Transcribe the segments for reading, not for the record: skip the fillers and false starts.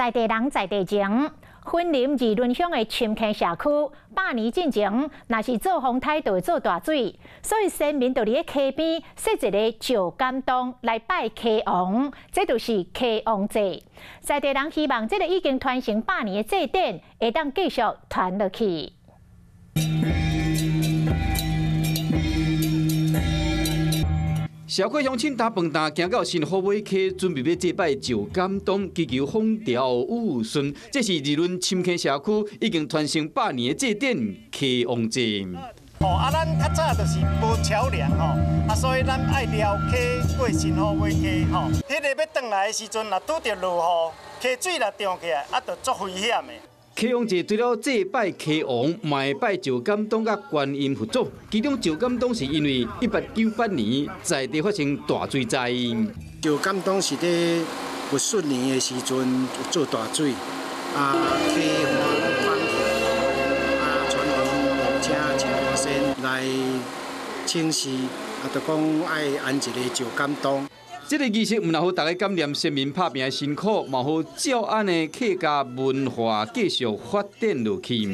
在地人在地情，雲林二崙鄉的深坑社區，百年進前，若是做風颱就會做大水，所以先民就佇咧溪邊設一个石敢當來拜溪王，這就是溪王祭。在地人希望這个已經傳承百年的祭典，會當繼續傳落去。社區鄉親擔飯擔，行到新虎尾溪，準備欲祭拜石敢當，祈求風調雨順。這是二崙深坑社區已經傳承百年的祭典溪王祭。哦，啊，咱較早就是無橋梁吼，啊，所以咱愛繞溪過新虎尾溪吼。彼個欲轉來的時陣，若拄著落雨，溪水若漲起來，啊，就足危險的。溪王祭除了祭拜溪王，嘛會拜石敢當佮觀音佛祖。其中石敢當是因為1898年在地發生大水災。石敢當是佇戊戌年的時陣做大水，啊，溪岸攏崩去，啊，傳統請赤羅仙來請示，啊，就講愛安一个石敢當。這个儀式毋但予大家感念先民拍拚的辛苦，嘛予詔安的客家文化繼續發展落去。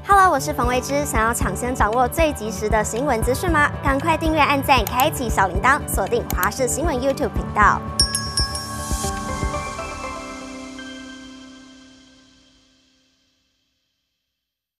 Hello，我是馮慧芝，想要搶先掌握最及時的新聞資訊嗎？趕快訂閱、按讚、開啟小鈴鐺，鎖定華視新聞 YouTube 頻道。